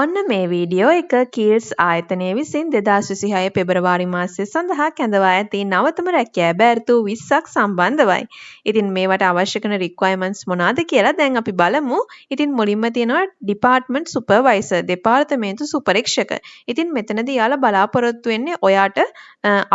ඔන්න මේ වීඩියෝ එක කීල්ස් ආයතනය විසින් 2026 පෙබරවාරි මාසය සඳහා කැඳවා ඇති නවතම රැකියා ඇබෑර්තු 20ක් සම්බන්ධවයි. ඉතින් මේවට අවශ්‍ය කරන රික්වයර්මන්ට්ස් මොනවාද කියලා දැන් අපි බලමු. ඉතින් මුලින්ම තියෙනවා ඩිපාර්ට්මන්ට් සුපර්වයිසර්, දෙපාර්තමේන්තු සුපරීක්ෂක. ඉතින් මෙතනදී එයාලා බලාපොරොත්තු වෙන්නේ ඔයාට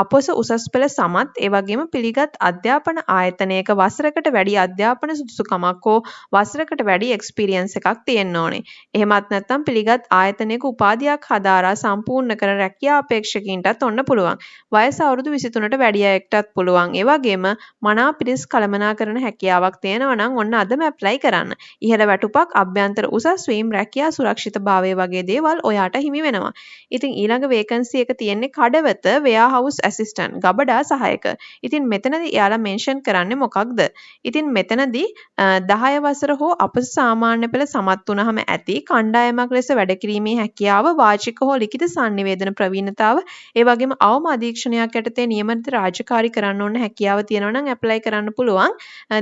අපොස උසස් පෙළ සමත්, ඒ වගේම පිළිගත් අධ්‍යාපන ආයතනයක වසරකට වැඩි අධ්‍යාපන සුදුසුකමක් හෝ වසරකට වැඩි එක්ස්පීරියන්ස් එකක් තියෙන්න ඕනේ. එහෙමත් නැත්නම් පිළිගත් ආයතනයක උපාධියක් හදාරා සම්පූර්ණ කරන රැකියා අපේක්ෂකයින්ටත් ඔන්න පුළුවන්. වයස අවුරුදු 23ට වැඩි අයෙක්ටත් පුළුවන්. ඒ වගේම මනා පිරිස් කළමනාකරණ හැකියාවක් තියෙනවා නම් ඔන්න අදම ඇප්ලයි කරන්න. ඉහළ වැටුපක්, අභ්‍යන්තර උසස් වීම්, රැකියා සුරක්ෂිතභාවය වගේ දේවල් ඔයාට හිමි වෙනවා. ඉතින් ඊළඟ වේකන්සි එක තියෙන්නේ කඩවත වෙයාහවුස් ඇසිස්ටන්ට්, ගබඩා සහායක. ඉතින් මෙතනදී එයාලා මෙන්ෂන් කරන්නේ මොකක්ද? ඉතින් මෙතනදී 10 වසර හෝ අපොස සාමාන්‍ය පෙළ සමත් වුණාම ඇති, කණ්ඩායමක් ලෙස වැඩ කිරීමේ හැකියාව, වාචික හෝ ලිඛිත සන්නිවේදන ප්‍රවීණතාව, ඒ වගේම අවම අධීක්ෂණයක් යටතේ නියමිත රාජකාරි කරන්න ඕන හැකියාව තියෙනවා නම් ඇප්ලයි කරන්න පුළුවන්.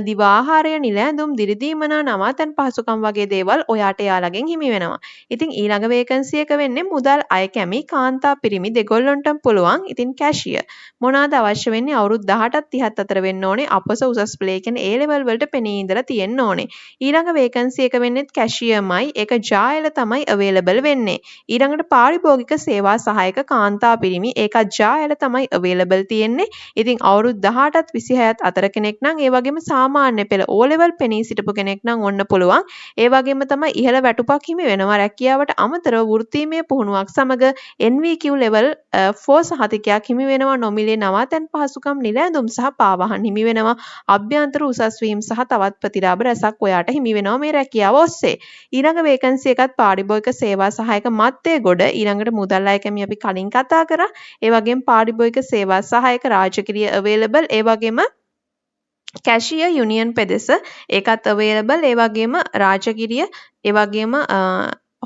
දිවා ආහාරය, නිල ඇඳුම්, දිරි දීමනා, නවාතැන් පහසුකම් වගේ දේවල් ඔයාට එයාලගෙන් හිමි වෙනවා. ඉතින් ඊළඟ වේකන්සි එක වෙන්නේ මුදල් අය කැමි, කාන්තා පිරිමි දෙගොල්ලොන්ටම පුළුවන්. ඉතින් කැෂියර්. මොනවාද අවශ්‍ය වෙන්නේ? අවුරුදු 18ත් 30ත් අතර වෙන්න ඕනේ. අපොස උසස් පෙළ, ඒ කියන්නේ ඒ ලෙවල් වලට පෙනී ඉඳලා තියෙන්න ඕනේ. ඊළඟ වේකන්සි එක වෙන්නේත් කැෂියර්මයි. ඒක ජාඇල තමයි අවේලබල් වෙන්නේ. ඊළඟට පාරිභෝගික සේවා සහායක, කාන්තා පිරිමි, ඒකත් ජාඇල තමයි අවේලබල් තියෙන්නේ. ඉතින් අවුරුදු 18ත් 26ත් අතර කෙනෙක් නම්, ඒ වගේම සාමාන්‍ය පෙළ ඕ ලෙවල් පෙනී සිටපු කෙනෙක් නම් ඔන්න පුළුවන්. ඒ වගේම තමයි ඉහළ වැටුපක් හිමි වෙනවා. රැකියාවට අමතරව වෘත්තීමය පුහුණුවක් සමග NVQ level 4 සහතිකයක් හිමි වෙනවා. නොමිලේ නවාතැන් පහසුකම්, නිල ඇඳුම් සහ පාවහන් හිමි වෙනවා. අභ්‍යන්තර උසස් වීම් සහ තවත් ප්‍රතිලාභ රැසක් ඔයාට හිමි වෙනවා මේ රැකියාව ඔස්සේ. ඊළඟ වේකන්සි එකත් පාරිභෝගික සේවා සහායක මත්තේගොඩ. ඊළඟට මුදල් අය කැමි අපි කලින් කතා කරා. ඒ වගේම පාරිභෝගික සේවා සහායක රාජගිරිය අවේලබල්. ඒ වගේම කැෂියර් යුනියන් පෙදෙස, ඒකත් අවේලබල්. ඒ වගේම රාජගිරිය, ඒ වගේම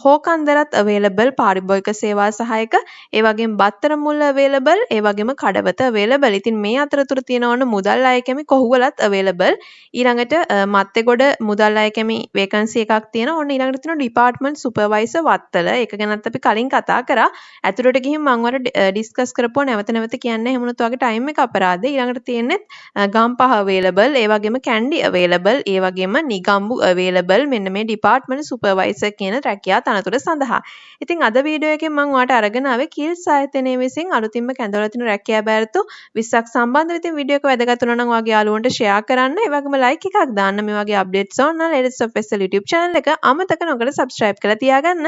හෝකන්දරත් අවේලබල් පාරිභෝගික සේවා සහායක. ඒ වගේම බත්තරමුල්ල අවේලබල්, ඒ වගේම කඩවත අවේලබල්. ඉතින් මේ අතරතුර තියෙන මුදල් අය කැමි කොහුවලත් අවේලබල්. ඊළඟට මත්තේගොඩ මුදල් අය කැමි වේකන්සි එකක් තියෙනවා. ඔන්න ඊළඟට තියෙනවා ඩිපාර්ට්මන්ට් සුපර්වයිසර් වත්තල. ඒක ගැනත් අපි කලින් කතා කරා. ඇතුළට ගිහින් මං ඔයාලට ඩිස්කස් කරපුවා නැවත නැවත කියන්නේ එහෙම වුණොත් ඔයාගේ ටයිම් එක අපරාධේ. ඊළඟට තියෙන්නේ ගම්පහ අවේලබල්, ඒ වගේම කැන්ඩි අවේලබල්, ඒ වගේම නිගම්බු අවේලබල් මෙන්න මේ ඩිපාර්ට්මන්ට් සුපර්වයිසර් කියන රැකියා තනතුර සඳහා. ඉතින් අද වීඩියෝ එකෙන් මම ඔයාලට අරගෙන ආවේ කීල්ස් ආයතනය විසින් අලුතින්ම කැඳවලා තියෙන රැකියා ඇබෑර්තු 20ක් සම්බන්ධව. ඉතින් වීඩියෝ එක වැදගත් වුණා නම් ඔයාගේ යාළුවන්ට ෂෙයා කරන්න. ඒ වගේම ලයික් එකක් දාන්න. මේ වගේ අප්ඩේට්ස් ඕන නම් Latest of SL YouTube channel එක අමතක නොකර subscribe කරලා තියාගන්න.